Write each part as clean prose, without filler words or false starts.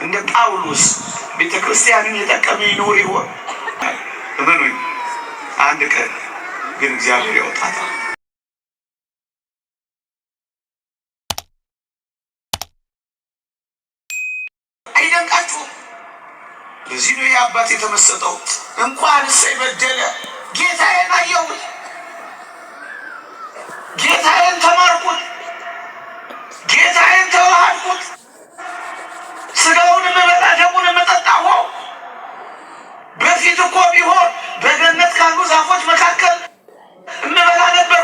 እንደ ጳውሎስ ቤተ ክርስቲያንን የጠቀመ ይኖር ይሆን? እመኑኝ፣ አንድ ቀን ግን እግዚአብሔር ያወጣታል። አይደንቃችሁም? ለዚህ ነው የአባት የተመሰጠው። እንኳን እሰይ በደለ ጌታዬን አየሁት፣ ጌታዬን ተማርኩት፣ ጌታዬን ተዋሃድኩት፣ ስጋውን የምበላ ደሙን የምጠጣ ሆንኩ። በፊት እኮ ቢሆን በገነት ካሉ ዛፎች መካከል እምበላ ነበር።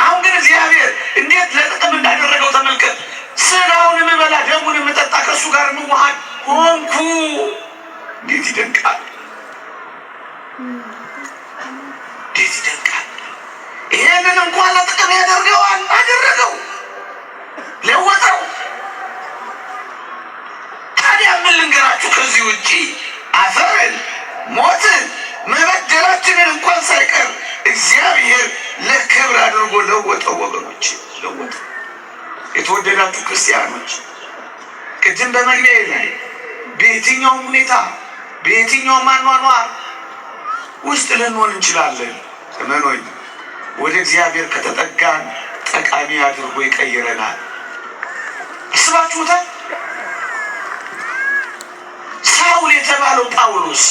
አሁን ግን እግዚአብሔር እንዴት ለጥቅም እንዳደረገው ተመልከት። ስጋውን የምበላ ደሙን የምጠጣ ከእሱ ጋር የምዋሃድ ሆንኩ። እንዴት ይደንቃል! እንዴት ይደንቃል! ይሄንን እንኳን ለጥቅም ያደርገዋል። አደረገው፣ ለወጠው። ታዲያ ምን ልንገራችሁ ከዚህ ውጪ? አፈርን፣ ሞትን፣ መበደላችንን እንኳን ሳይቀር እግዚአብሔር ለክብር አድርጎ ለወጠው። ወገኖች ለወጠው። የተወደዳችሁ ክርስቲያኖች፣ ቅድም በመግቢያ ላይ በየትኛውም ሁኔታ በየትኛውም አኗኗር ውስጥ ልንሆን እንችላለን። እመኖኝ፣ ወደ እግዚአብሔር ከተጠጋን ጠቃሚ አድርጎ ይቀይረናል። አስባችሁታል? ሳውል የተባለው ጳውሎስ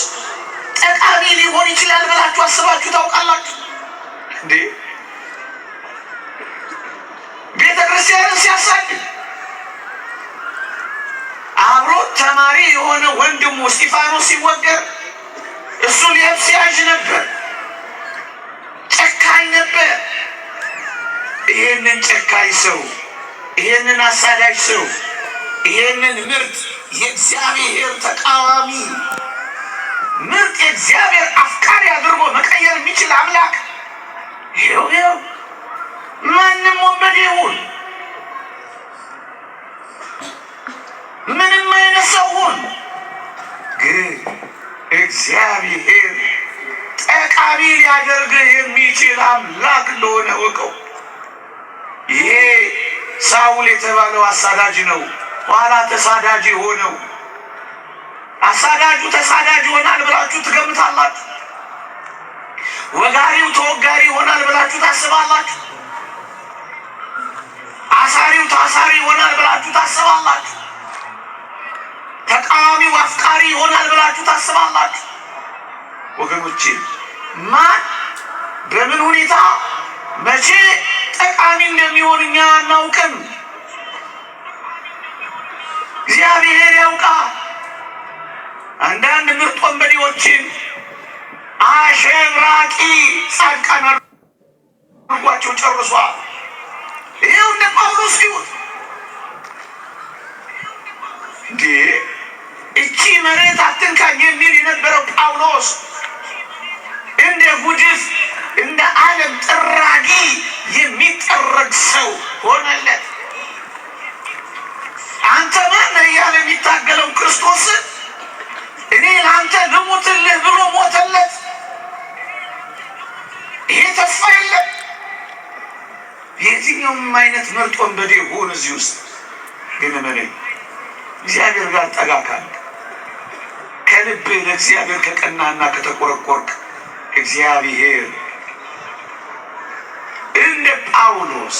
ጠቃሚ ሊሆን ይችላል ብላችሁ አስባችሁ ታውቃላችሁ እንዴ? ቤተ ክርስቲያንን ሲያሳድድ አብሮት ተማሪ የሆነ ወንድሙ እስጢፋኖስ ሲወገር እሱ ሊያብ ሲያዥ ነበር። ጨካኝ ነበር። ይሄንን ጨካኝ ሰው፣ ይሄንን አሳዳጅ ሰው፣ ይሄንን ምርጥ የእግዚአብሔር ተቃዋሚ፣ ምርጥ የእግዚአብሔር አፍቃሪ አድርጎ መቀየር የሚችል አምላክ ይኸው ይኸው። ማንም ወንበዴ ይሁን፣ ምንም አይነት ሰው ሁን፣ ግን እግዚአብሔር ጠቃሚ ሊያደርግህ የሚችል አምላክ እንደሆነ ወቀው። ይሄ ሳውል የተባለው አሳዳጅ ነው። ኋላ ተሳዳጅ የሆነው። አሳዳጁ ተሳዳጅ ይሆናል ብላችሁ ትገምታላችሁ? ወጋሪው ተወጋሪ ይሆናል ብላችሁ ታስባላችሁ? አሳሪው ታሳሪ ይሆናል ብላችሁ ታስባላችሁ? ተቃዋሚው አፍቃሪ ይሆናል ብላችሁ ታስባላችሁ? ወገኖቼ፣ ማን በምን ሁኔታ መቼ ጠቃሚ እንደሚሆን እኛ አናውቅም። እግዚአብሔር ያውቃል። አንዳንድ ምርጥ ወንበዴዎችን አሸብራቂ ጻድቃን አድርጓቸው ጨርሷል። ይኸው እንደ ጳውሎስ ይሁን እንዴ፣ እቺ መሬት አትንካኝ የሚል የነበረው ጳውሎስ እንደ ጉድፍ እንደ ዓለም ጥራጊ የሚጠረግ ሰው ሆነለት። አንተ ማነህ እያለ የሚታገለው ክርስቶስን እኔ ለአንተ ልሙትልህ ብሎ ሞተለት። ይሄ ተስፋ የለም። የትኛውም አይነት ምርጥ ወንበዴ ሁን እዚህ ውስጥ ግን እመነኝ፣ እግዚአብሔር ጋር ጠጋ ካልክ፣ ከልብህ ለእግዚአብሔር ከቀናና ከተቆረቆርክ፣ እግዚአብሔር እንደ ጳውሎስ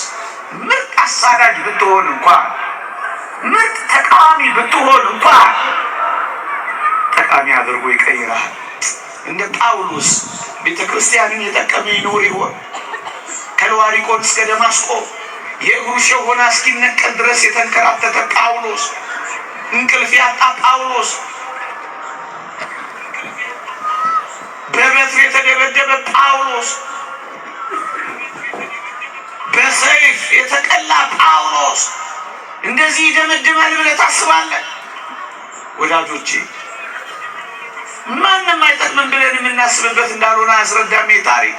ምርጥ አሳዳጅ ብትሆን እንኳን፣ ምርጥ ተቃዋሚ ብትሆን እንኳን ጠቃሚ አድርጎ ይቀይራል። እንደ ጳውሎስ ቤተ ክርስቲያንን የጠቀመ ይኖር ይሆን? ከልዋሪቆን እስከ ደማስቆ የእግሩ ሸሆና እስኪነቀል ድረስ የተንከራተተ ጳውሎስ፣ እንቅልፍ ያጣ ጳውሎስ፣ በበትር የተደበደበ ጳውሎስ፣ በሰይፍ የተቀላ ጳውሎስ እንደዚህ ይደመድማል ብለህ ታስባለህ? ወዳጆቼ፣ ማንም አይጠቅምም ብለን የምናስብበት እንዳልሆነ አያስረዳም ይህ ታሪክ።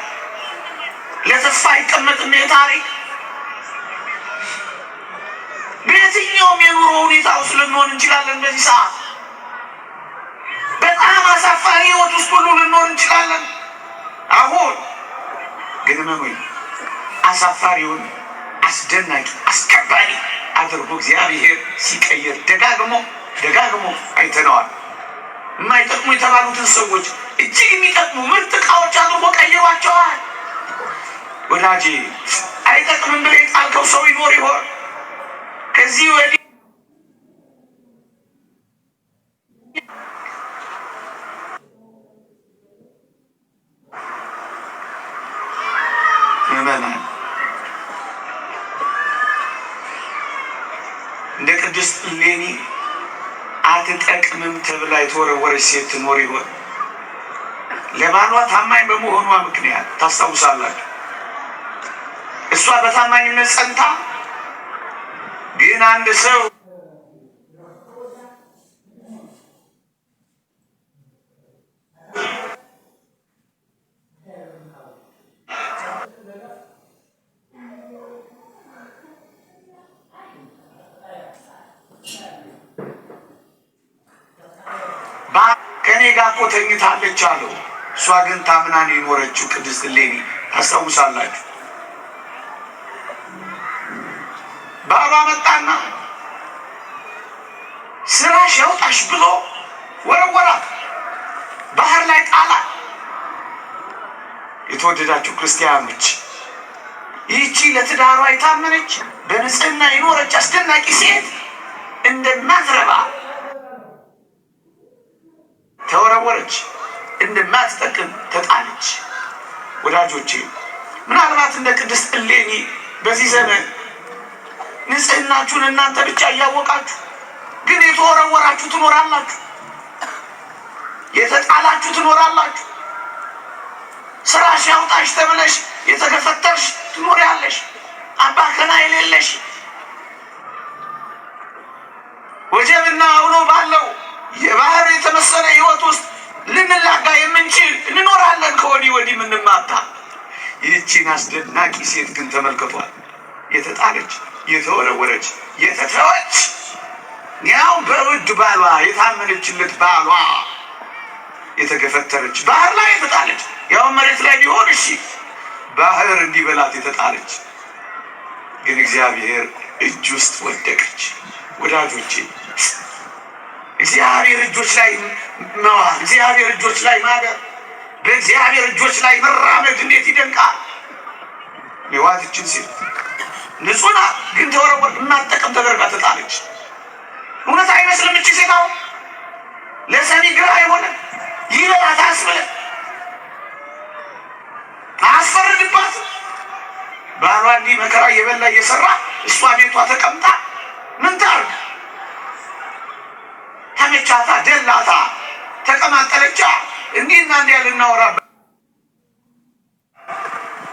ለተስፋ አይቀመጥም ይህ ታሪክ። በየትኛውም የኑሮ ሁኔታ ውስጥ ልንሆን እንችላለን። በዚህ ሰዓት በጣም አሳፋሪ ህይወት ውስጥ ሁሉ ልንሆን እንችላለን። አሁን ግን እመኑኝ፣ አሳፋሪውን አስደናቂ አስከባሪ አድርጎ እግዚአብሔር ሲቀይር ደጋግሞ ደጋግሞ አይተነዋል። የማይጠቅሙ የተባሉትን ሰዎች እጅግ የሚጠቅሙ ምርጥ ዕቃዎች አድርጎ ቀይሯቸዋል። ወዳጄ አይጠቅምም ብለህ የጣልከው ሰው ይኖር ይሆን? ከዚህ ወዲህ ምዕመናን እንደ ቅድስት እሌኒ አትጠቅምም ተብላ የተወረወረች ሴት ትኖር ይሆን? ለባሏ ታማኝ በመሆኗ ምክንያት ታስታውሳላችሁ። እሷ በታማኝነት ጸንታ፣ ግን አንድ ሰው ከእኔ ጋር እኮ ተኝታለች አለው። እሷ ግን ታምናን የኖረችው ቅድስት እሌኒ ታስታውሳላችሁ። ባሏ መጣና ስራሽ ያውጣሽ ብሎ ወረወራት፣ ባህር ላይ ጣላት። የተወደዳችሁ ክርስቲያኖች ይህቺ ለትዳሯ የታመነች በንጽህና የኖረች አስደናቂ ሴት እንደማትረባ ተወረወረች፣ እንደማትጠቅም ተጣለች። ወዳጆቼ ምናልባት እንደ ቅድስት እሌኒ በዚህ ዘመን ንጽህናችሁን እናንተ ብቻ እያወቃችሁ ግን የተወረወራችሁ ትኖራላችሁ፣ የተጣላችሁ ትኖራላችሁ። ስራሽ ያውጣሽ ተብለሽ የተገፈተርሽ ትኖሪያለሽ። አባከና የሌለሽ ወጀብና አውሎ ባለው የባህር የተመሰለ ህይወት ውስጥ ልንላጋ የምንችል እንኖራለን። ከወዲህ ወዲህ የምንማታ ይህቺን አስደናቂ ሴት ግን ተመልክቷል። የተጣለች፣ የተወረወረች፣ የተተወች ያው በውድ ባሏ የታመነችለት ባሏ የተገፈተረች ባህር ላይ የተጣለች፣ ያው መሬት ላይ ቢሆን እሺ፣ ባህር እንዲበላት የተጣለች ግን እግዚአብሔር እጅ ውስጥ ወደቀች። ወዳጆቼ እግዚአብሔር እጆች ላይ መዋል፣ እግዚአብሔር እጆች ላይ ማደር፣ በእግዚአብሔር እጆች ላይ መራመድ እንዴት ይደንቃል! የዋትችን ሴት ንጹህ ናት፣ ግን ተወረወር የማትጠቅም ተደርጋ ተጣለች። እውነት አይመስልም? እቺ ሴት አሁን ለሰሚ ግራ የሆነ ይበላት አስብለ አስፈርድባት። ባሏ እንዲህ መከራ እየበላ እየሰራ እሷ ቤቷ ተቀምጣ ምን ታርግ? ተመቻታ፣ ደላታ፣ ተቀማጠለቻ። እንዲህና እንዲያ ልናወራ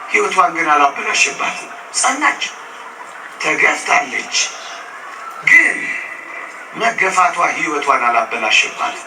ህይወቷን ግን አላበላሸባትም። ጸናች፣ ተገፍታለች፣ ግን መገፋቷ ህይወቷን አላበላሸባትም።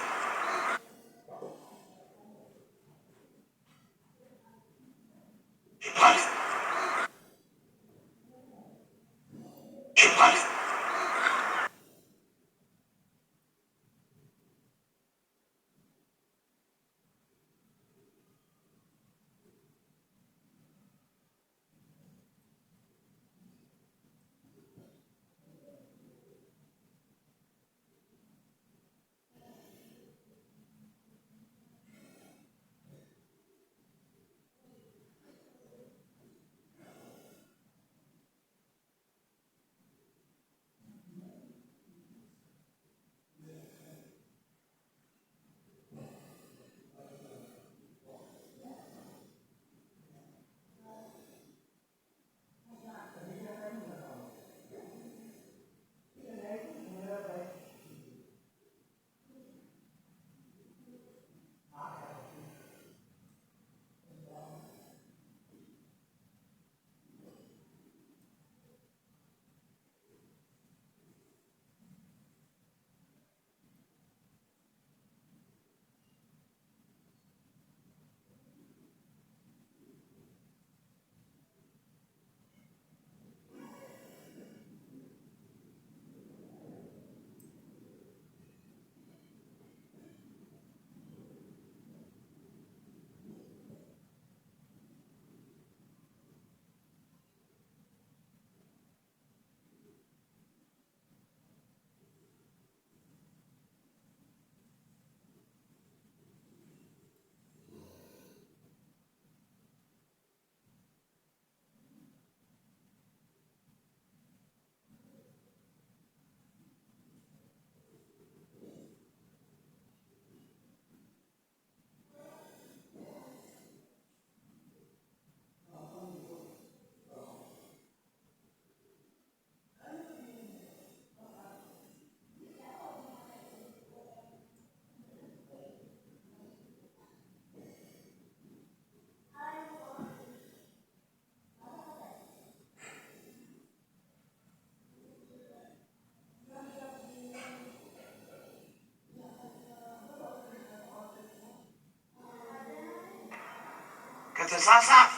ከተሳሳት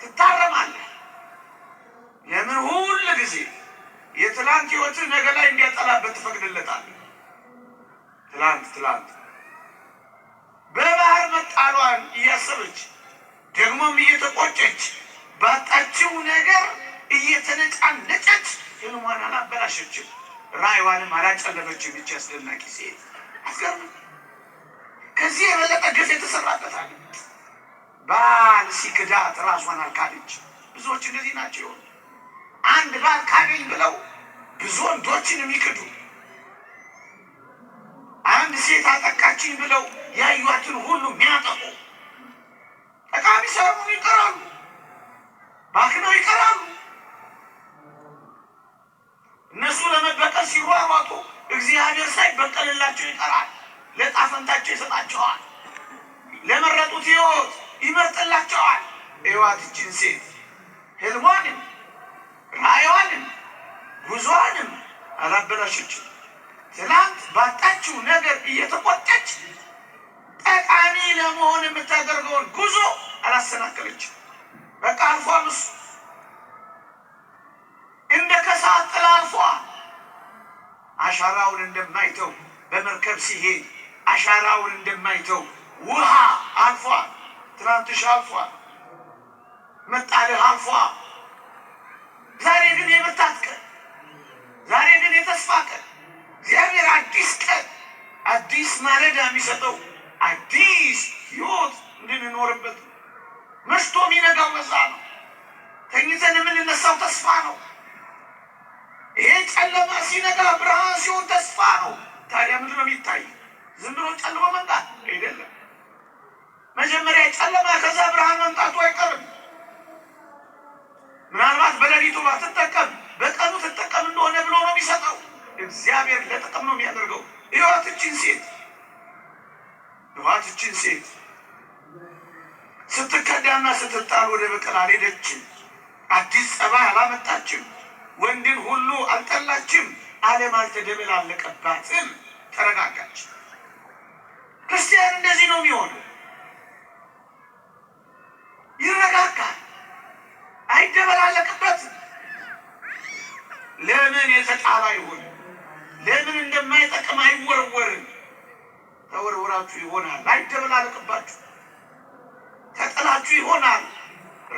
ትታረማለህ። ለምን ሁል ጊዜ የትላንት ህይወትህ ነገ ላይ እንዲያጠላበት ትፈቅድለታለህ? ትላንት ትላንት በባህር መጣሏን እያሰበች ደግሞም እየተቆጨች ባጣችው ነገር እየተነጫነጨች ህልሟን አላበላሸችም፣ ራእይዋንም አላጨለመችም። ይህች አስደናቂ ሴት አትገርምም? ከዚህ የበለጠ ግፍ የተሰራበታል። ባል ሲክዳት ራሷን አልካደች። ብዙዎች እንደዚህ ናቸው የሆኑ አንድ ባል ካደኝ ብለው ብዙ ወንዶችን የሚክዱ፣ አንድ ሴት አጠቃችኝ ብለው ያዩትን ሁሉ የሚያጠቁ ጠቃሚ ሳይሆኑ ይቀራሉ፣ ባክነው ይቀራሉ። እነሱ ለመበቀል ሲሯሯጡ እግዚአብሔር ሳይበቀልላቸው ይቀራል። ለዕጣ ፈንታቸው ይሰጣቸዋል። ለመረጡት ሕይወት ይመርጥላቸዋል። ሕይወት ይህችን ሴት ህልሟንም ራእይዋንም ጉዞዋንም አላበላሸችም። ትላንት ባጣችው ነገር እየተቆጨች ጠቃሚ ለመሆን የምታደርገውን ጉዞ አላሰናከለችም። በቃ አልፏል። እሱ እንደ ከሰዓት ጥላ አልፏል። አሻራውን እንደማይተው በመርከብ ሲሄድ አሻራውን እንደማይተው ውሃ አልፏል። ትናንትሽ አልፏል። መጣልህ አልፏል። ዛሬ ግን የብርታት ቀን፣ ዛሬ ግን የተስፋ ቀን፣ እግዚአብሔር አዲስ ቀን አዲስ ማለዳ የሚሰጠው አዲስ ሕይወት እንድንኖርበት ነው። መሽቶ የሚነጋው በዛ ነው። ተኝተን የምንነሳው ተስፋ ነው። ይሄ ጨለማ ሲነጋ ብርሃን ሲሆን ተስፋ ነው። ታዲያ ምንድን ነው የሚታይ? ዝም ብሎ ጨልሞ መምጣት አይደለም። መጀመሪያ ጨለማ፣ ከዛ ብርሃን መምጣቱ አይቀርም። ምናልባት በሌሊቱ ባትጠቀም በቀኑ ትጠቀም እንደሆነ ብሎ ነው የሚሰጠው። እግዚአብሔር ለጥቅም ነው የሚያደርገው። ሕይወት እችን ሴት ሕይወት እችን ሴት ስትከዳና ስትጣል ወደ በቀል አልሄደችም። አዲስ ጸባይ አላመጣችም። ወንድን ሁሉ አልጠላችም። ዓለም አልተደበላለቀባትም። ተረጋጋች። ክርስቲያን እንደዚህ ነው የሚሆነው። ይረጋጋል፣ አይደበላለቅበትም። ለምን የተጣላ ይሆን? ለምን እንደማይጠቅም አይወረወርም? ተወርውራችሁ ይሆናል፣ አይደበላለቅባችሁ። ተጥላችሁ ይሆናል፣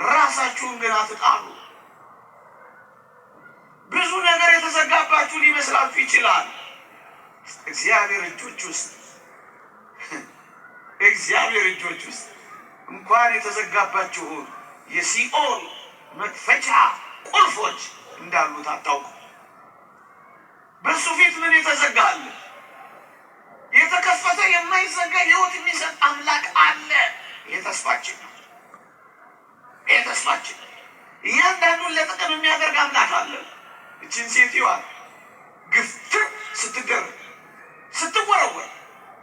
ራሳችሁን ግን አትጣሉ። ብዙ ነገር የተዘጋባችሁ ሊመስላችሁ ይችላል። እግዚአብሔር እጆች ውስጥ እግዚአብሔር እጆች ውስጥ እንኳን የተዘጋባችሁን የሲኦል መክፈቻ ቁልፎች እንዳሉት አታውቁ። በእሱ ፊት ምን የተዘጋ አለ? የተከፈተ የማይዘጋ ሕይወት የሚሰጥ አምላክ አለ። ይህ ተስፋችን ነው። ይህ ተስፋችን ነው። እያንዳንዱን ለጥቅም የሚያደርግ አምላክ አለ። እችን ሴትዮዋ ግፍትር ስትደረግ ስትወረወር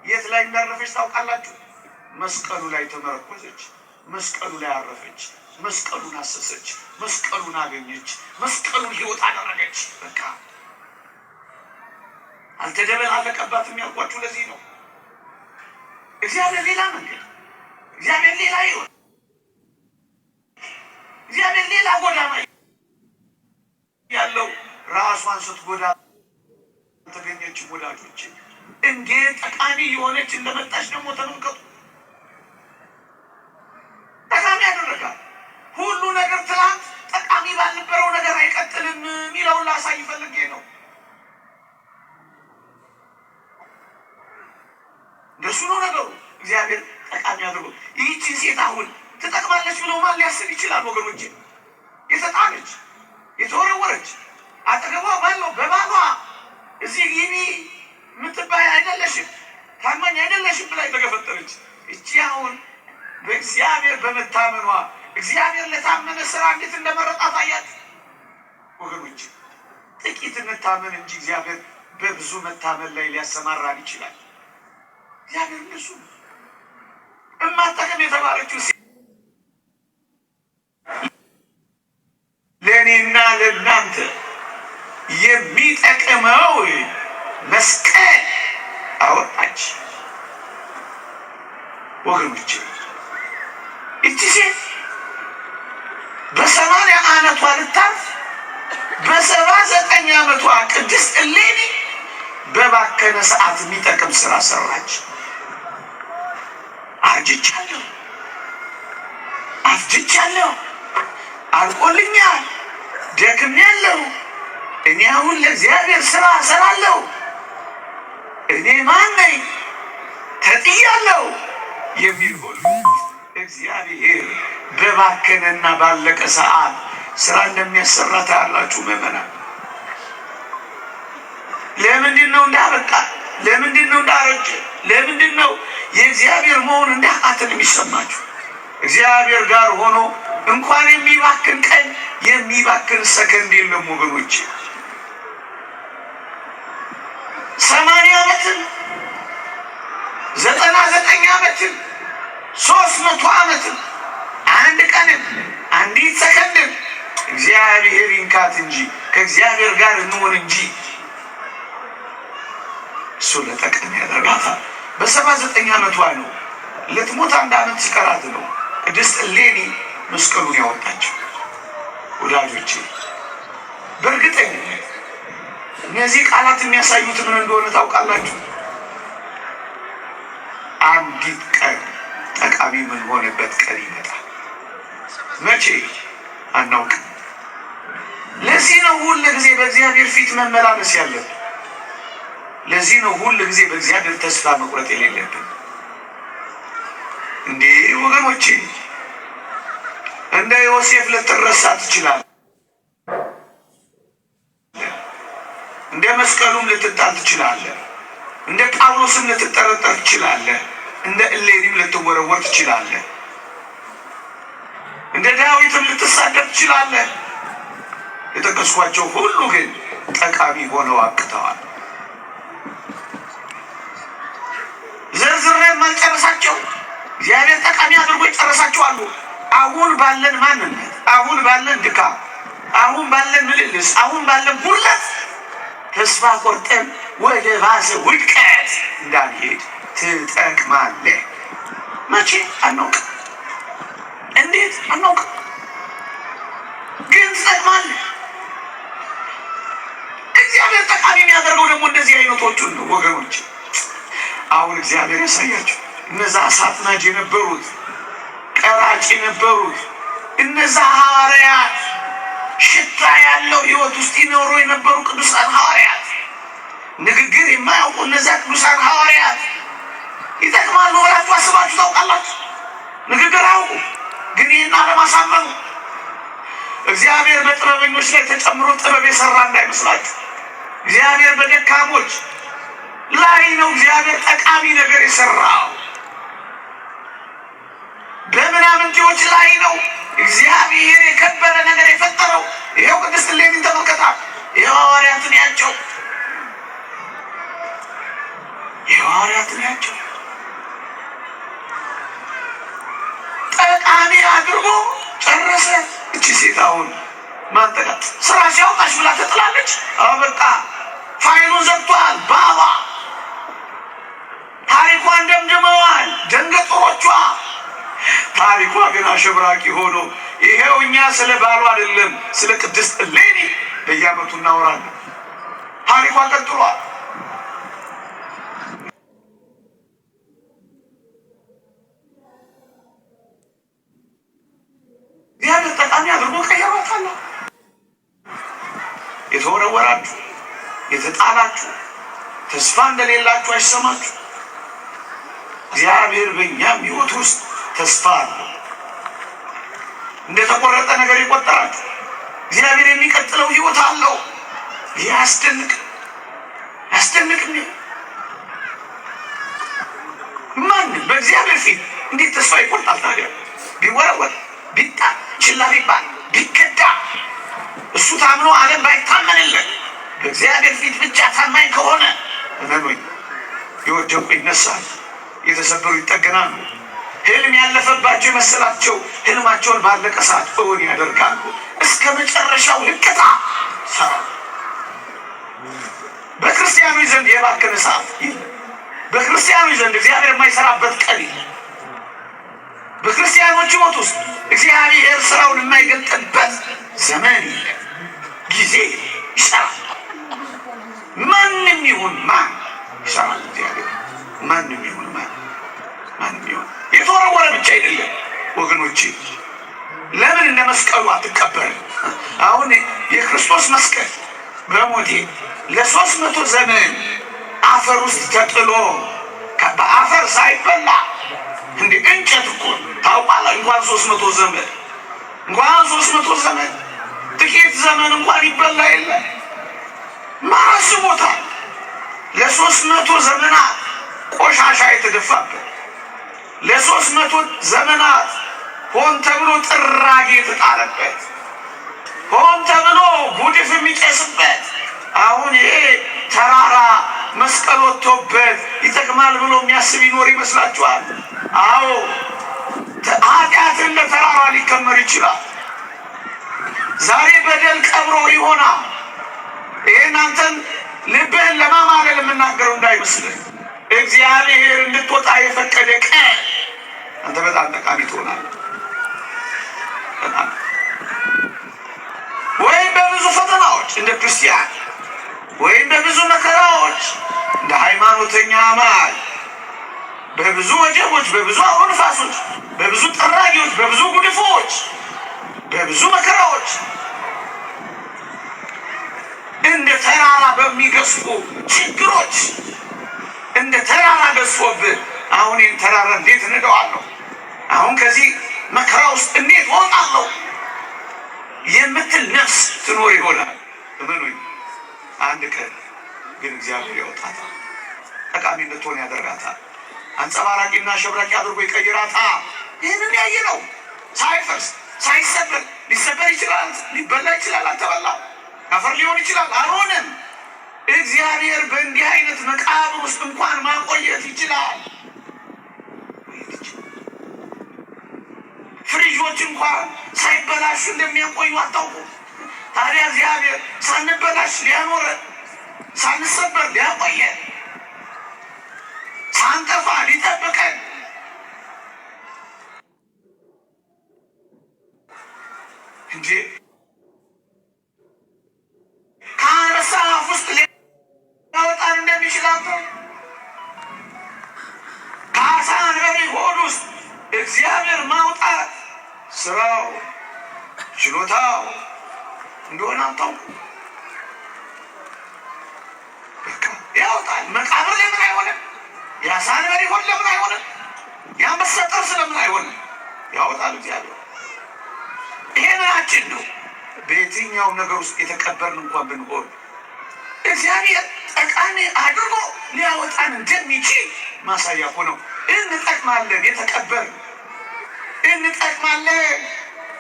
የት ላይ እንዳረፈች ታውቃላችሁ? መስቀሉ ላይ ተመረኮዘች። መስቀሉ ላይ አረፈች። መስቀሉን አሰሰች። መስቀሉን አገኘች። መስቀሉን ሕይወት አደረገች። በቃ አልተደበላለቀባትም ያልኳችሁ ለዚህ ነው። እግዚአብሔር ሌላ መንገድ፣ እግዚአብሔር ሌላ ሕይወት፣ እግዚአብሔር ሌላ ጎዳና ያለው ራሷን ስትጎዳ ተገኘችም። ወዳጆች እንዴት ጠቃሚ የሆነች እንደመጣች ደግሞ ተመልከቱ። ጠቃሚ ያደረጋል ሁሉ ነገር። ትናንት ጠቃሚ ባልነበረው ነገር አይቀጥልም የሚለውን ላሳይ ፈልጌ ነው። እንደሱ ነው ነገሩ። እግዚአብሔር ጠቃሚ አድርጎ ይህችን ሴት አሁን ትጠቅማለች ብሎ ማን ሊያስብ ይችላል? ወገኖቼ የተጣለች የተወረወረች አጠገቧ ባለው በባሏ እዚህ ግቢ የምትባይ አይደለሽም፣ ታማኝ አይደለሽም ብላ የተገፈጠረች እቺ አሁን በእግዚአብሔር በመታመኗ እግዚአብሔር ለታመነ ስራ እንዴት እንደመረጣት አያችሁ ወገኖች። ጥቂት እንታመን እንጂ እግዚአብሔር በብዙ መታመን ላይ ሊያሰማራን ይችላል። እግዚአብሔር እንደሱ ነው። እማጠቅም የተባለችው ለእኔና ለእናንተ የሚጠቅመው መስቀል አወጣች። ወገኖች እቺ ሴት ዓመቷ ልታርፍ በ79 ዓመቷ ቅድስት እሌኒ በባከነ ሰዓት የሚጠቅም ስራ ሰራች። አርጅቻለሁ፣ አፍጅቻለሁ፣ አልቆልኛል፣ ደክሜያለሁ። እኔ አሁን ለእግዚአብሔር ስራ እሰራለሁ። እኔ ማን ነኝ? ተጥያለሁ የሚል ሁሉ እግዚአብሔር በባከነና ባለቀ ሰዓት ስራ እንደሚያሰራ ታያላችሁ ምዕመናን። ለምንድን ነው እንዳበቃ? ለምንድን ነው እንዳረጀ? ለምንድን ነው የእግዚአብሔር መሆን እንዳቃተን የሚሰማችሁ? እግዚአብሔር ጋር ሆኖ እንኳን የሚባክን ቀን የሚባክን ሰከንድ የለም ወገኖች። 80 ዓመትን 99 ዓመትን 300 ዓመትን አንድ ቀንን አንዲት ሰከንድን እግዚአብሔር ይንካት እንጂ ከእግዚአብሔር ጋር እንሆን እንጂ እሱ ለጠቃሚ ያደርጋታል። በ79 ዓመቷ ነው፣ ልትሞት አንድ ዓመት ሲቀራት ነው ቅድስት እሌኒ መስቀሉን ያወጣችው። ወዳጆቼ በእርግጠኝነት እነዚህ ቃላት የሚያሳዩት ምን እንደሆነ ታውቃላችሁ? አንዲት ቀን ጠቃሚ የምንሆንበት ቀን ይመጣል። መቼ አናውቅም። ለዚህ ነው ሁል ጊዜ በእግዚአብሔር ፊት መመላለስ ያለብን። ለዚህ ነው ሁል ጊዜ በእግዚአብሔር ተስፋ መቁረጥ የሌለብን። እንዴ ወገኖቼ፣ እንደ ዮሴፍ ልትረሳ ትችላለህ። እንደ መስቀሉም ልትጣል ትችላለህ። እንደ ጳውሎስም ልትጠረጠር ትችላለህ። እንደ እሌኒም ልትወረወር ትችላለህ። እንደ ዳዊትም ልትሳደብ ትችላለህ። የጠቀስኳቸው ሁሉ ግን ጠቃሚ ሆነው አብቅተዋል። ዘርዝሬ የማልጨርሳቸው እግዚአብሔር ጠቃሚ አድርጎ የጨረሳቸው አሉ። አሁን ባለን ማንነት፣ አሁን ባለን ድካም፣ አሁን ባለን ምልልስ፣ አሁን ባለን ጉድለት ተስፋ ቆርጠን ወደ ባሰ ውድቀት እንዳንሄድ ትጠቅማለህ። መቼ አናውቅም፣ እንዴት አናውቅም፣ ግን ትጠቅማለህ። እግዚአብሔር ጠቃሚ የሚያደርገው ደግሞ እንደዚህ አይነቶቹን ነው ወገኖች። አሁን እግዚአብሔር ያሳያቸው። እነዛ አሳጥናጅ የነበሩት ቀራጭ የነበሩት እነዛ ሐዋርያት ሽታ ያለው ሕይወት ውስጥ ይኖሩ የነበሩ ቅዱሳን ሐዋርያት፣ ንግግር የማያውቁ እነዛ ቅዱሳን ሐዋርያት ይጠቅማሉ ብላችሁ አስባችሁ ታውቃላችሁ? ንግግር አያውቁ፣ ግን ይህን አለማሳመኑ እግዚአብሔር በጥበበኞች ላይ ተጨምሮ ጥበብ የሰራ እንዳይመስላችሁ። እግዚአብሔር በደካሞች ላይ ነው እግዚአብሔር ጠቃሚ ነገር የሰራው። በምናምንቴዎች ላይ ነው እግዚአብሔር የከበረ ነገር የፈጠረው። ይኸው ቅድስት እሌኒን ተመልከታ። ይኸው ሐዋርያትን ያቸው፣ ይኸው ሐዋርያትን ያቸው ጠቃሚ አድርጎ ጨረሰ። እቺ ሴት አሁን ማንጠቃት ስራ ሲያውጣሽ ብላ ተጥላለች። በቃ ፋይሉን ዘግቷል። ባባ ታሪኳን ደምድመዋል ደንገጦሮቿ። ታሪኳ ግን አሸብራቂ ሆኖ ይሄው እኛ ስለ ባሏ አይደለም ስለ ቅድስት እሌኒ በየዓመቱ እናወራለን። ታሪኳ ቀጥሏል። እግዚአብሔር ጠቃሚ አድርጎ ቀይሯታል። የተወረወራችሁ፣ የተጣላችሁ፣ ተስፋ እንደሌላችሁ አይሰማችሁ። እግዚአብሔር በእኛም ሕይወት ውስጥ ተስፋ አለው። እንደተቆረጠ ነገር የቆጠራችሁ እግዚአብሔር የሚቀጥለው ሕይወት አለው። ይህ አያስደንቅ አያስደንቅ? ማንም በእግዚአብሔር ፊት እንዴት ተስፋ ይቆርጣል ታዲያ? ቢወረወር፣ ቢጣል፣ ችላ ቢባል፣ ቢከዳ፣ እሱ ታምኖ ዓለም ባይታመንለት በእግዚአብሔር ፊት ብቻ ታማኝ ከሆነ እመኑኝ፣ የወደቁ ይነሳሉ፣ የተሰበሩ ይጠገናሉ። ህልም ያለፈባቸው የመሰላቸው ህልማቸውን ባለቀ ሰዓት እውን ያደርጋሉ። እስከ መጨረሻው ልቅታ ሰራሉ። በክርስቲያኖች ዘንድ የባከነ ሰዓት የለም። በክርስቲያኖች ዘንድ እግዚአብሔር የማይሰራበት ቀን የለም። በክርስቲያኖች ሕይወት ውስጥ እግዚአብሔር ስራውን የማይገልጥበት ዘመን የለም፣ ጊዜ ይሰራል። ማንም ይሁን ማን ይሰራል እግዚአብሔር። ማንም ይሁን ማን፣ ማንም ይሁን የተወረወረ ብቻ አይደለም ወገኖቼ። ለምን እንደ መስቀሉ አትቀበርም? አሁን የክርስቶስ መስቀል በሞቴ ለ300 ዘመን አፈር ውስጥ ተጥሎ በአፈር ሳይበላ፣ እንደ እንጨት እኮ ታውቃለህ። እንኳን 300 ዘመን፣ እንኳን 300 ዘመን፣ ጥቂት ዘመን እንኳን ይበላ የለ ማስቦታል። ለ300 ዘመናት ቆሻሻ የተደፋበት፣ ለ300 ዘመናት ሆን ተብሎ ጥራጊ የተጣለበት፣ ሆን ተብሎ ጉድፍ የሚጨስበት፣ አሁን ይሄ ተራራ መስቀል ወጥቶበት ይጠቅማል ብሎ የሚያስብ ይኖር ይመስላችኋል? አዎ፣ ኃጢአት እንደ ተራራ ሊከመር ይችላል። ዛሬ በደል ቀብሮ ይሆናል። ይህን አንተን ልብህን ለማማለል የምናገረው እንዳይመስልህ። እግዚአብሔር እንድትወጣ የፈቀደ ቀን አንተ በጣም ጠቃሚ ትሆናለህ። በጣም፣ ወይም በብዙ ፈተናዎች እንደ ክርስቲያን፣ ወይም በብዙ መከራዎች እንደ ሃይማኖተኛ አማኝ፣ በብዙ ወጀቦች፣ በብዙ አውሎ ነፋሶች፣ በብዙ ጥራጊዎች፣ በብዙ ጉድፎች፣ በብዙ መከራዎች፣ እንደ ተራራ በሚገዝፉ ችግሮች፣ እንደ ተራራ ገዝፎብህ አሁን ይህን ተራራ እንዴት እንደዋለሁ? አሁን ከዚህ መከራ ውስጥ እንዴት እወጣለሁ? የምትል ነፍስ ትኖር ይሆናል። እመኑኝ፣ አንድ ቀን ግን እግዚአብሔር ያወጣታል። ጠቃሚ እንድትሆን ያደርጋታል። አንጸባራቂና ሸብራቂ አድርጎ ይቀይራታል። ይህንን ያየ ነው። ሳይፈርስ፣ ሳይሰበር፣ ሊሰበር ይችላል፣ ሊበላ ይችላል፣ አልተበላም። አፈር ሊሆን ይችላል፣ አልሆነም። እግዚአብሔር በእንዲህ አይነት መቃብር ውስጥ እንኳን ማቆየት ይችላል። ፍሪጆች እንኳን ሳይበላሹ እንደሚያቆዩ አታውቁ። ታዲያ እግዚአብሔር ሳንበላሽ ሊያኖረን፣ ሳንሰበር ሊያቆየን፣ ሳንጠፋ ሊጠብቀን፣ እንዴ፣ ከአንበሳ አፍ ውስጥ ሊያወጣን እንደሚችል አታውቁ። ከአሳ አንበሪ ሆድ ውስጥ እግዚአብሔር ማውጣት ስራው ችሎታው እንደሆነ አታውቁ። በቃ ያወጣል። መቃብር ለምን አይሆንም? የአሳ አንበሪ ሆድ ለምን አይሆንም? የአንበሳ ጥርስ ለምን አይሆንም? ያወጣል እግዚአብሔር። ይሄ ምናችን ነው። በየትኛውም ነገር ውስጥ የተቀበርን እንኳን ብንሆን እግዚአብሔር ጠቃሚ አድርጎ ሊያወጣን እንደሚችል ማሳያ እኮ ነው። እንጠቅማለን፣ የተቀበርን እንጠቅማለን።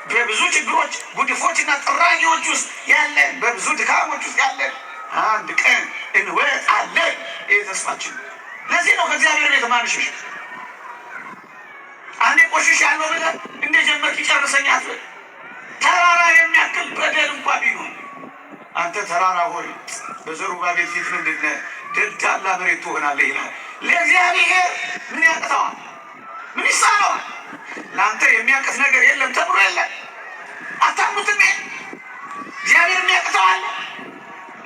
በብዙ ችግሮች፣ ጉድፎች እና ጥራጊዎች ውስጥ ያለን፣ በብዙ ድካሞች ውስጥ ያለን አንድ ቀን እንወጣለን። ይህ ተስፋችን ነው። ለዚህ ነው ከእግዚአብሔር ቤት ማንሸሽ። አንዴ ቆሽሽ ያለው ብለህ እንደ ጀመርክ ይጨርሰኝ አትበል። ተራራ የሚያክል በደል እንኳ ቢኖር አንተ ተራራ ሆይ በዘሩባቤል ፊት ምንድን ነህ? ደልዳላ መሬት ትሆናለህ ይላል። ለእግዚአብሔር ምን ያቅተዋል? ምን ይሳነዋል? ለአንተ የሚያቅት ነገር የለም ተብሎ የለም። አታምኑትም? እግዚአብሔር የሚያቅተዋል?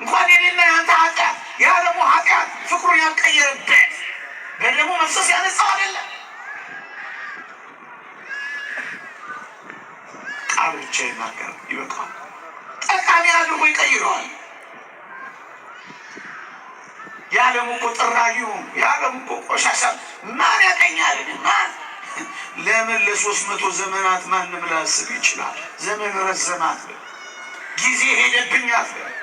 እንኳን የኔና የአንተ ኃጢአት፣ የዓለሙ ኃጢአት ፍቅሩን ያልቀየረበት፣ በደሙ መፍሰስ ያነጻው አይደለም። ቃል ብቻ ይናገር ይበቃዋል። ጠቃሚ አድርጎ ይቀይረዋል። የዓለሙ እኮ ጥራጊው፣ የዓለሙ እኮ ቆሻሻ ማን ያቀኛል? ማን፣ ለምን ለ300 ዘመናት ማንም ላያስብ ይችላል? ዘመን ረዘማት፣ ጊዜ ሄደብኝ አትበል።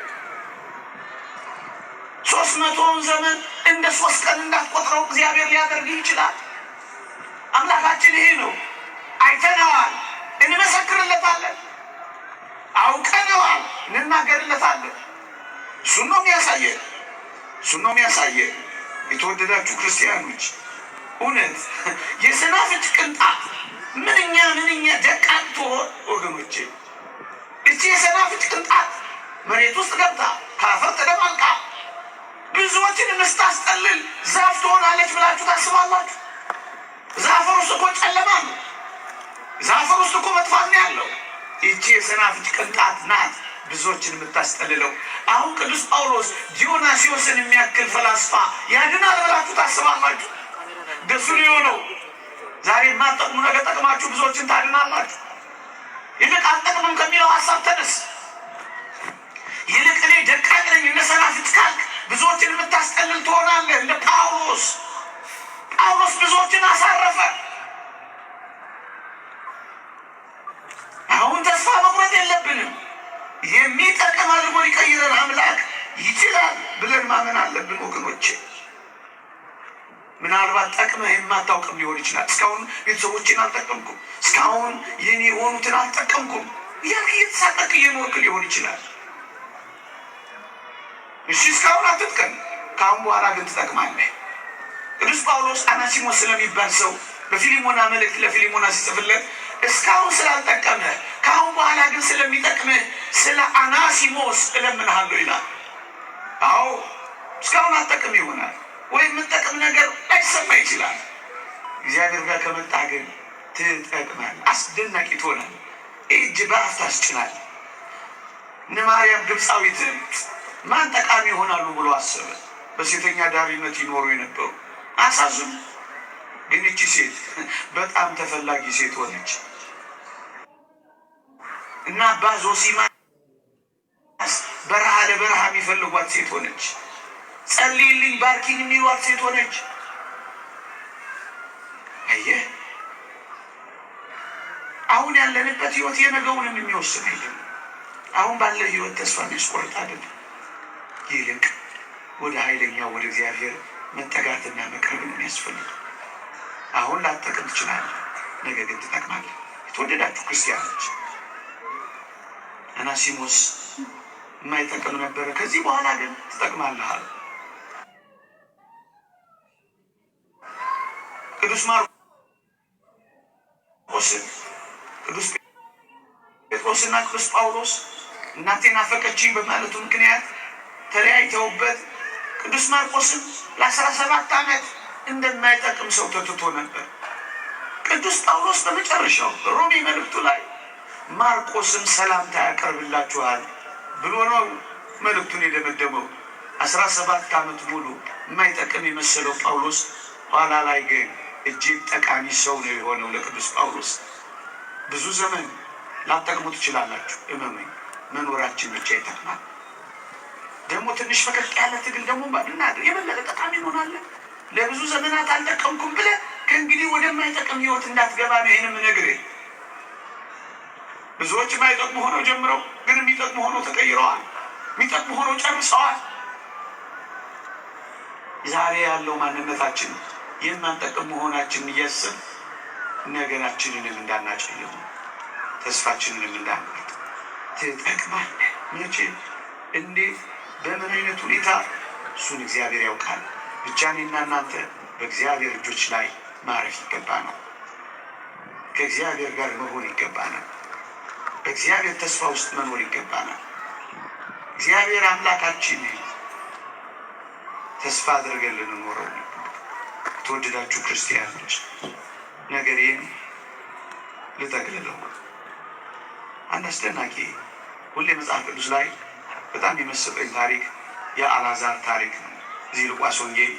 300ውን ዘመን እንደ 3 ቀን እንዳትቆጥረው እግዚአብሔር ሊያደርግ ይችላል። አምላካችን ይሄ ነው። አይተነዋል፣ እንመሰክርለታለን። አውቀነዋል፣ እንናገርለታለን። እሱን ነው የሚያሳየን። እሱን ነው የሚያሳየን። የተወደዳችሁ ክርስቲያኖች፣ እውነት የሰናፍጭ ቅንጣት ምንኛ ምንኛ ደቃቅ ትሆን ወገኖቼ። እቺ የሰናፍጭ ቅንጣት መሬት ውስጥ ገብታ ከአፈር ተደባልቃ ብዙዎችን የምታስጠልል ዛፍ ትሆናለች ብላችሁ ታስባላችሁ? ዛፈር ውስጥ እኮ ጨለማ ነው። ዛፈር ውስጥ እኮ መጥፋት ነው ያለው። ይቺ የሰናፍጭ ቅንጣት ናት ብዙዎችን የምታስጠልለው። አሁን ቅዱስ ጳውሎስ ዲዮናሲዮስን የሚያክል ፈላስፋ ያድናል ብላችሁ ታስባላችሁ? ደሱ የሆነው ዛሬ የማትጠቅሙ ነገ ጠቅማችሁ ብዙዎችን ታድናላችሁ። ይልቅ አልጠቅምም ከሚለው ሀሳብ ተነስ። ይልቅ እኔ ደቃቅ ነኝ እንደ ሰናፍጭ ካልክ ብዙዎችን የምታስጠልል ትሆናለህ። እንደ ጳውሎስ። ጳውሎስ ብዙዎችን አሳረፈ። አሁን ተስፋ መቁረጥ የለብንም። የሚጠቅም አድርጎ ሊቀይረን አምላክ ይችላል ብለን ማመን አለብን ወገኖቼ። ምናልባት ጠቅመህ የማታውቅም ሊሆን ይችላል። እስካሁን ቤተሰቦችን አልጠቀምኩም፣ እስካሁን የኔ የሆኑትን አልጠቀምኩም እያልክ እየተሳቀቅ እየኖርክ ሊሆን ይችላል። እሺ እስካሁን አትጥቀም፣ ከአሁን በኋላ ግን ትጠቅማለህ። ቅዱስ ጳውሎስ አናሲሞስ ስለሚባል ሰው በፊሊሞና መልእክት ለፊሊሞና ሲጽፍለት እስካሁን ስላልጠቀመህ ከአሁን በኋላ ግን ስለሚጠቅምህ ስለ አናሲሞስ እለምንሃለሁ ይላል። አዎ እስካሁን አትጠቅም ይሆናል ወይ የምጠቅም ነገር ላይሰማ ይችላል። እግዚአብሔር ጋር ከመጣ ግን ትጠቅማለህ፣ አስደናቂ ትሆናለህ፣ እጅ በአፍ ታስጭናለህ። እነ ማርያም ግብፃዊት ማን ጠቃሚ ይሆናሉ ብሎ አሰበ። በሴተኛ ዳሪነት ይኖሩ የነበሩ አሳዝኑ። ግን እቺ ሴት በጣም ተፈላጊ ሴት ሆነች እና አባ ዞሲማስ በረሃ ለበረሃ የሚፈልጓት ሴት ሆነች። ጸልይልኝ ባርኪኝ የሚሏት ሴት ሆነች። አየህ፣ አሁን ያለንበት ህይወት የነገውንም የሚወስን አይደለም። አሁን ባለው ህይወት ተስፋ የሚያስቆርጥ አይደለም። ይልቅ ወደ ኃይለኛው ወደ እግዚአብሔር መጠጋትና መቅረብ ነው የሚያስፈልገው። አሁን ላትጠቅም ትችላለህ፣ ነገ ግን ትጠቅማለህ። የተወደዳችሁ ክርስቲያኖች፣ አናሲሞስ የማይጠቅም ነበረ፣ ከዚህ በኋላ ግን ትጠቅማለህ አለ። ቅዱስ ማርቆስን፣ ቅዱስ ጴጥሮስና ቅዱስ ጳውሎስ እናቴ ናፈቀችኝ በማለቱ ምክንያት ተለያይተውበት ቅዱስ ማርቆስም ለ17 ዓመት እንደማይጠቅም ሰው ተትቶ ነበር። ቅዱስ ጳውሎስ በመጨረሻው ሮሜ መልእክቱ ላይ ማርቆስም ሰላምታ ያቀርብላችኋል ብሎ ነው መልእክቱን የደመደመው። 17 ዓመት ሙሉ የማይጠቅም የመሰለው ጳውሎስ ኋላ ላይ ግን እጅግ ጠቃሚ ሰው ነው የሆነው ለቅዱስ ጳውሎስ። ብዙ ዘመን ላትጠቅሙ ትችላላችሁ፣ እመኑኝ፣ መኖራችን ብቻ ይጠቅማል። ደግሞ ትንሽ ፈቀቅ ያለ ትግል ደግሞ ብናደርግ የበለጠ ጠቃሚ እንሆናለን። ለብዙ ዘመናት አልጠቀምኩም ብለህ ከእንግዲህ ወደማይጠቅም ህይወት እንዳትገባ ነው ይህን የምነግርህ። ብዙዎች የማይጠቅሙ ሆነው ጀምረው ግን የሚጠቅሙ ሆነው ተቀይረዋል። የሚጠቅሙ ሆነው ጨርሰዋል። ዛሬ ያለው ማንነታችን የማንጠቅም መሆናችንን እያሰብ ነገራችንንም እንዳናጨልም ተስፋችንንም እንዳንቆርጥ። ትጠቅማለህ። መቼ፣ እንዴት፣ በምን አይነት ሁኔታ እሱን እግዚአብሔር ያውቃል። ብቻ እኔና እናንተ በእግዚአብሔር እጆች ላይ ማረፍ ይገባናል። ከእግዚአብሔር ጋር መሆን ይገባናል። በእግዚአብሔር ተስፋ ውስጥ መኖር ይገባናል። እግዚአብሔር አምላካችን ተስፋ አድርገን ልንኖረው። የተወደዳችሁ ክርስቲያኖች፣ ነገሬን ልጠቅልለው። አንድ አስደናቂ ሁሌ መጽሐፍ ቅዱስ ላይ በጣም የመሰጠኝ ታሪክ የአልዓዛር ታሪክ ነው። እዚህ ሉቃስ ወንጌል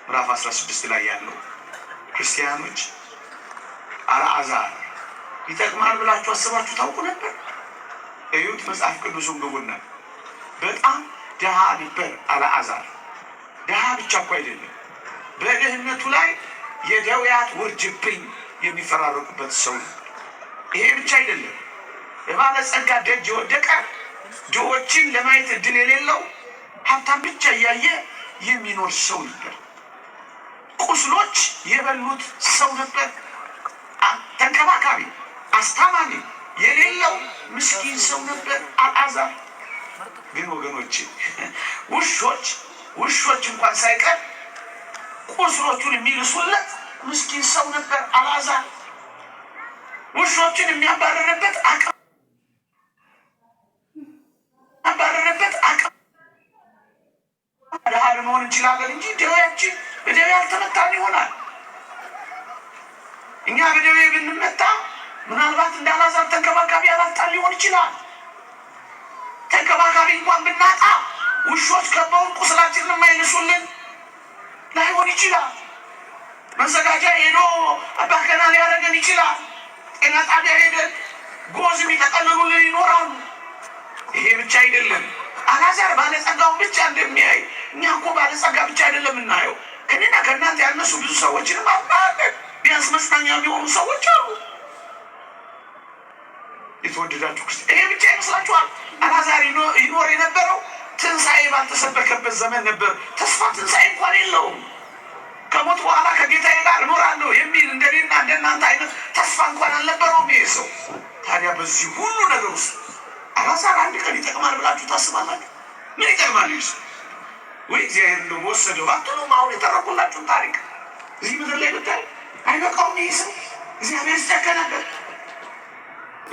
ምዕራፍ 16 ላይ ያለው። ክርስቲያኖች፣ አልዓዛር ይጠቅማል ብላችሁ አስባችሁ ታውቁ ነበር? እዩት፣ መጽሐፍ ቅዱሱን ግቡና። በጣም ድሃ ነበር አልዓዛር። ድሃ ብቻ እኮ አይደለም፣ በድህነቱ ላይ የደውያት ውርጅብኝ የሚፈራረቁበት ሰው ነበር። ይሄ ብቻ አይደለም፣ በባለጸጋ ደጅ የወደቀ፣ ድሆችን ለማየት እድል የሌለው፣ ሀብታም ብቻ እያየ የሚኖር ሰው ነበር። ቁስሎች የበሉት ሰው ነበር። ተንከባካቢ አስታማሚ የሌለው ምስኪን ሰው ነበር አልዓዛር። ግን ወገኖች፣ ውሾች ውሾች እንኳን ሳይቀር ቁስሎቹን የሚልሱለት ምስኪን ሰው ነበር አልዓዛር። ውሾችን የሚያባረርበት አቅም ድሃ ልንሆን እንችላለን እንጂ ደዌያችን በደዌ አልተመታን ይሆናል። እኛ በደዌ ብንመታ ምናልባት እንደ አልዓዛር ተንከባካቢ አላጣን ሊሆን ይችላል። ተንከባካቢ እንኳን ብናጣ ውሾች ከበውን ቁስላችንን የማይነሱልን ላይሆን ይችላል። መዘጋጃ ሄዶ አባከና ሊያደርገን ይችላል። ጤና ጣቢያ ሄደን ጎዝ የሚጠቀልሉልን ይኖራሉ። ይሄ ብቻ አይደለም። አልዓዛር ባለጸጋውን ብቻ እንደሚያይ እኛ እኮ ባለጸጋ ብቻ አይደለም የምናየው። ከኔና ከእናንተ ያነሱ ብዙ ሰዎችንም አናለን። ቢያንስ መጽናኛ የሚሆኑ ሰዎች አሉ። የተወደዳችሁ ክርስቲያን፣ ይሄ ብቻ ይመስላችኋል? አልዓዛር ይኖር የነበረው ትንሣኤ ባልተሰበከበት ዘመን ነበር። ተስፋ ትንሣኤ እንኳን የለውም። ከሞት በኋላ ከጌታዬ ጋር እኖራለሁ የሚል እንደኔና እንደናንተ አይነት ተስፋ እንኳን አልነበረውም ይሄ ሰው። ታዲያ በዚህ ሁሉ ነገር ውስጥ አልዓዛር አንድ ቀን ይጠቅማል ብላችሁ ታስባላችሁ? ምን ይጠቅማል ይህ ሰው? ወይ እግዚአብሔር እንደው ወሰደው አትሉም? አሁን የተረኩላችሁን ታሪክ እዚህ ምድር ላይ ብታይ አይበቃውም? ይህ ሰው እግዚአብሔር ሲጨከነበት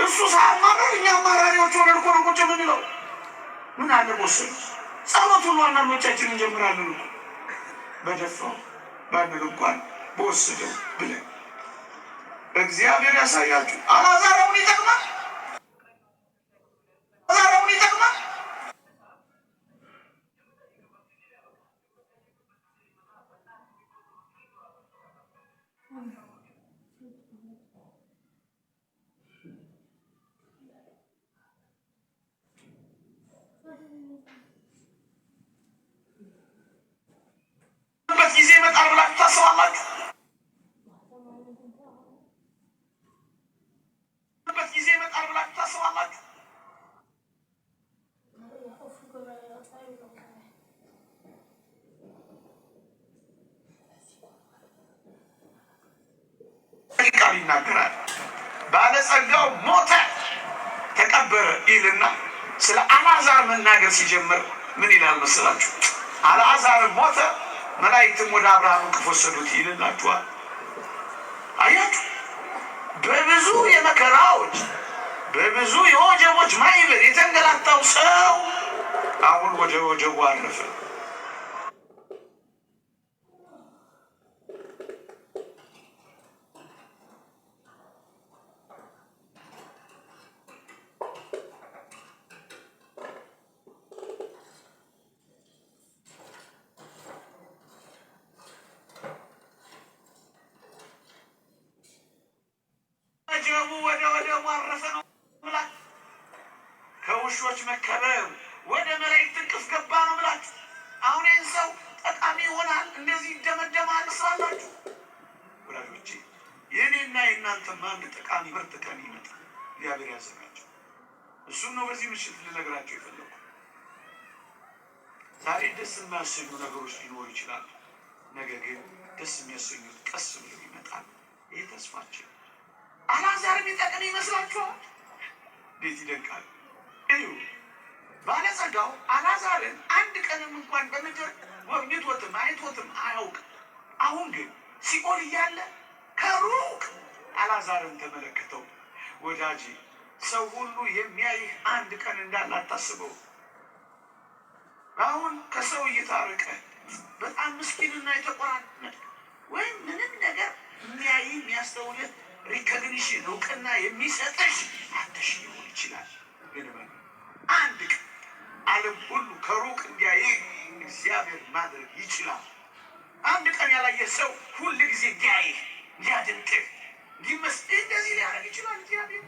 እሱ ሳያማረር እኛ አማራሪዎች ሆነን እኮ ነው ቁጭ የምንለው። ምን አለ ወሰዱ። ጸሎት ሁሉ አንዳንዶቻችን እንጀምራለን እኮ በደፋው ባንል እንኳን በወሰደው ብለን። እግዚአብሔር ያሳያችሁ። አልዓዛር አሁን ይጠቅማል። አልዓዛር አሁን ይጠቅማል። በት ጊዜ ይመጣል ብላችሁ ታስባላችሁ? በት ጊዜ ይመጣል ብላችሁ ታስባላችሁ? ቃል ይናገራል። ባለጸጋው ሞተ ተቀበረ ይልና ስለ አልዓዛር መናገር ሲጀምር ምን ይላል መሰላችሁ? አልዓዛር ሞተ፣ መላእክትም ወደ አብርሃም እቅፍ ወሰዱት ይልላችኋል። አያችሁ፣ በብዙ የመከራዎች በብዙ የወጀቦች ማዕበል የተንገላታው ሰው አሁን ወደ ወጀቡ አረፈ። ወጀቡ ወደ ወደቡ አረፈ ነው ብላችሁ፣ ከውሾች መከበብ ወደ መላእክት እቅፍ ገባ ነው ብላችሁ፣ አሁን ይህን ሰው ጠቃሚ ይሆናል እንደዚህ ይደመደማል ስላላችሁ፣ ወዳጆቼ የእኔና የእናንተም አንድ ጠቃሚ ምርጥ ቀን ይመጣል። እግዚአብሔር ያዘጋጀው እሱን ነው በዚህ ምሽት ልነግራቸው የፈለኩ። ዛሬ ደስ የሚያሰኙ ነገሮች ሊኖሩ ይችላሉ። ነገ ግን ደስ የሚያሰኙት ቀስ ብለው ይመጣል። ይህ ተስፋችን። አልዓዛር የሚጠቅም ይመስላችኋል? እንዴት ይደንቃል! እዩ፣ ባለጸጋው አልዓዛርን አንድ ቀንም እንኳን በምድር ጎብኝቶትም አይቶትም አያውቅም። አሁን ግን ሲኦል እያለ ከሩቅ አልዓዛርን ተመለከተው። ወዳጄ፣ ሰው ሁሉ የሚያይህ አንድ ቀን እንዳለ አታስበው። አሁን ከሰው እይታ ርቀህ በጣም ምስኪንና የተቆራመጥክ ወይም ምንም ነገር የሚያይህ የሚያስተውልህ recognition እውቅና የሚሰጥሽ አተሽ ሊሆን ይችላል። ግን አንድ ቀን ዓለም ሁሉ ከሩቅ እንዲያይህ እግዚአብሔር ማድረግ ይችላል። አንድ ቀን ያላየ ሰው ሁል ጊዜ እንዲያይህ፣ እንዲያደንቅህ፣ እንዲመስልህ እንደዚህ ሊያደርግ ይችላል እግዚአብሔር።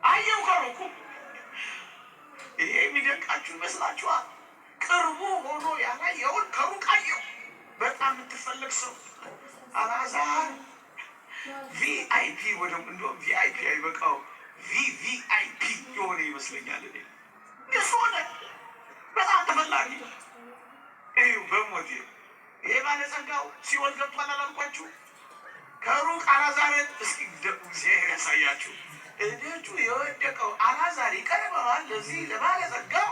አየው ከሩቁ። ይሄ የሚደንቃችሁ ይመስላችኋል? ቅርቡ ሆኖ ያላየውን ከሩቅ አየው። በጣም የምትፈለግ ሰው አልዓዛር VIP፣ ወደ እንደውም VIP አይበቃው VVIP የሆነ ይመስለኛል። እኔ እንደሱ ሆነ፣ በጣም ተፈላጊ። እዩ በሞቴ ይሄ ባለጸጋው ሲኦል ገብቷል አላልኳችሁ? ከሩቅ አልዓዛርን እስኪ እግዚአብሔር ያሳያችሁ። እደጁ የወደቀው አልዓዛር ይቀርበዋል ለዚህ ለባለጸጋው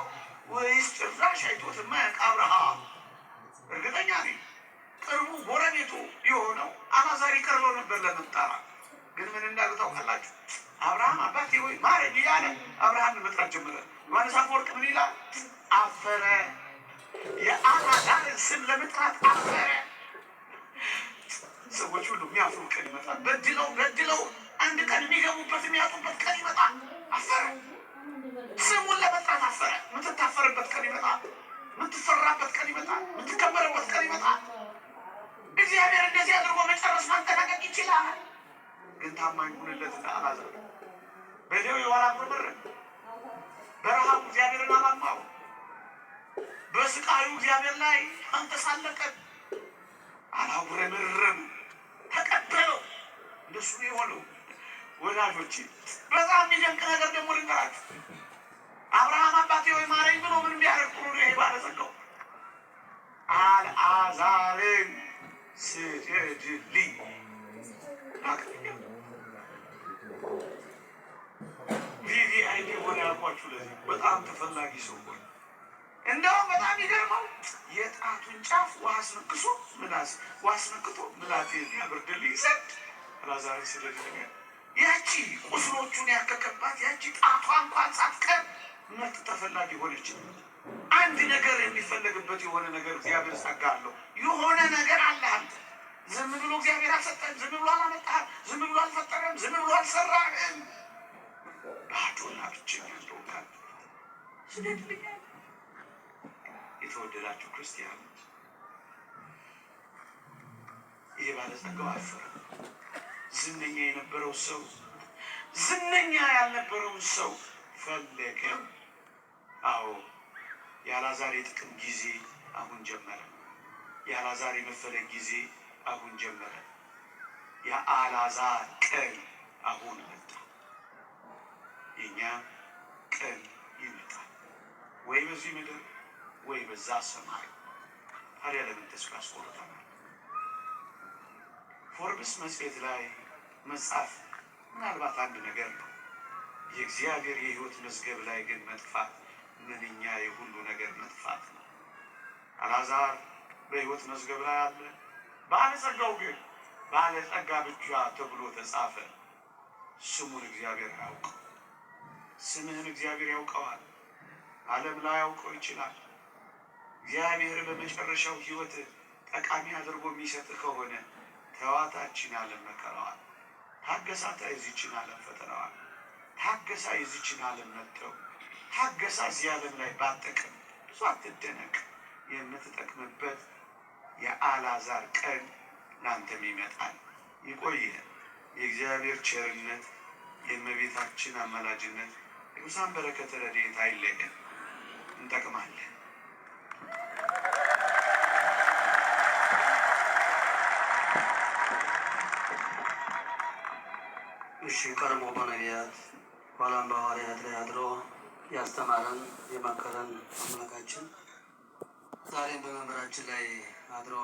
ወይስ ጭራሽ አይቶት የማያውቅ አብርሃም? እርግጠኛ ነኝ ቅርቡ ጎረቤቱ የሆነው አልዓዛር ይቀርበው ነበር ለመጣራት። ግን ምን እንዳሉ ታውቃላችሁ? አብርሃም አባቴ ሆይ ማረኝ እያለ አብርሃምን መጥራት ጀመረ። ዮሐንስ አፈወርቅ ምን ይላል? አፈረ። የአልዓዛርን ስም ለመጥራት አፈረ። ሰዎች ሁሉ የሚያፍሩ ቀን ይመጣል። በድለው በድለው አንድ ቀን የሚገቡበት የሚያጡበት ቀን ይመጣል። አፈረ። ስሙን ለመጥራት አፈረ። የምትታፈርበት ቀን ይመጣል። የምትፈራበት ቀን ይመጣል። የምትከበርበት ቀን ይመጣል። እግዚአብሔር እንደዚህ አድርጎ መጨረስ ማጠናቀቅ ይችላል። ግን ታማኝ ሁንለት እንደ አልዓዛር። በደዌው አላጉረመረመም። በረሃቡ እግዚአብሔርን አላማው። በስቃዩ እግዚአብሔር ላይ አልተሳለቀም፣ አላጉረመረም። ተቀበለው። እንደሱ ነው የሆነው። ወዳጆቼ በጣም የሚደንቅ ነገር ደግሞ ልንገራችሁ። አብርሃም አባቴ ሆይ ማረኝ ብሎ ምን ቢያደርግ ጥሩ ነው? ይሄ ባለጸጋው አልዓዛርን ስደድልኝ። VVIP ሆነ ያልኳችሁ ለዚህ በጣም ተፈላጊ ሰው ሆነ። እንደውም በጣም ይገርመው የጣቱን ጫፍ ውሃ አስነክሶ ምላስ ውሃ አስነክቶ ምላሴን ያበርድልኝ ዘንድ አልዓዛርን ስደድልኝ። ያቺ ቁስሎቹን ያከከባት ያቺ ጣቷ እንኳን ሳትቀር ምርጥ ተፈላጊ ሆነች። አንድ ነገር የሚፈለግበት የሆነ ነገር እግዚአብሔር ጸጋ አለው። የሆነ ነገር አለ። አንተ ዝም ብሎ እግዚአብሔር አልሰጠህም፣ ዝም ብሎ አላመጣህም፣ ዝም ብሎ አልፈጠረም፣ ዝም ብሎ አልሰራህም። ባዶና ብቸኛ እንደሆንክ አንተ ስደድልኝ። የተወደዳችሁ ክርስቲያኖች፣ ይሄ ባለጸጋው አፈረ። ዝነኛ የነበረው ሰው ዝነኛ ያልነበረውን ሰው ፈለገው። አዎ፣ የአልዓዛር የጥቅም ጊዜ አሁን ጀመረ። የአልዓዛር የመፈለግ ጊዜ አሁን ጀመረ። የአልዓዛር ቀን አሁን መጣ። የእኛ ቀን ይመጣል፣ ወይ በዚህ ምድር ወይ በዛ ሰማይ። ታዲያ ለምን ተስፋ ያስቆርጠናል? ፎርብስ መጽሔት ላይ መጻፍ ምናልባት አንድ ነገር ነው። የእግዚአብሔር የሕይወት መዝገብ ላይ ግን መጥፋት ምንኛ የሁሉ ነገር መጥፋት ነው። አልዓዛር በሕይወት መዝገብ ላይ አለ። ባለጸጋው ግን ባለጸጋ ብቻ ተብሎ ተጻፈ። ስሙን እግዚአብሔር አያውቀው። ስምህን እግዚአብሔር ያውቀዋል። ዓለም ላይ ያውቀው ይችላል። እግዚአብሔር በመጨረሻው ሕይወት ጠቃሚ አድርጎ የሚሰጥ ከሆነ ተዋታችን ዓለም መከራዋል፣ ታገሳታ የዚችን ዓለም ፈተናዋል፣ ታገሳ የዚችን ዓለም መጥተው ታገሳ እዚህ ዓለም ላይ ባጠቅም ብዙ አትደነቅ። የምትጠቅምበት የአልዓዛር ቀን ላንተም ይመጣል። ይቆየ። የእግዚአብሔር ቸርነት፣ የእመቤታችን አማላጅነት፣ የቅዱሳን በረከተ ረድኤት አይለየን። እንጠቅማለን። እሺ፣ ቀድሞ በነቢያት ኋላም በሐዋርያት ላይ አድሮ ያስተማረን የመከረን አምላካችን ዛሬም በመምህራችን ላይ አድሮ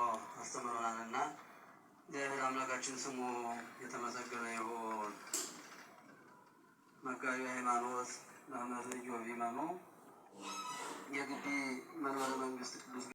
አስተምሮናልና እግዚአብሔር አምላካችን ስሙ የተመሰገነ ይሁን። መጋቢ ሃይማኖት መምህር ኢዮብ ይመኑ የግቢ መንበረ መንግስት ቅዱስ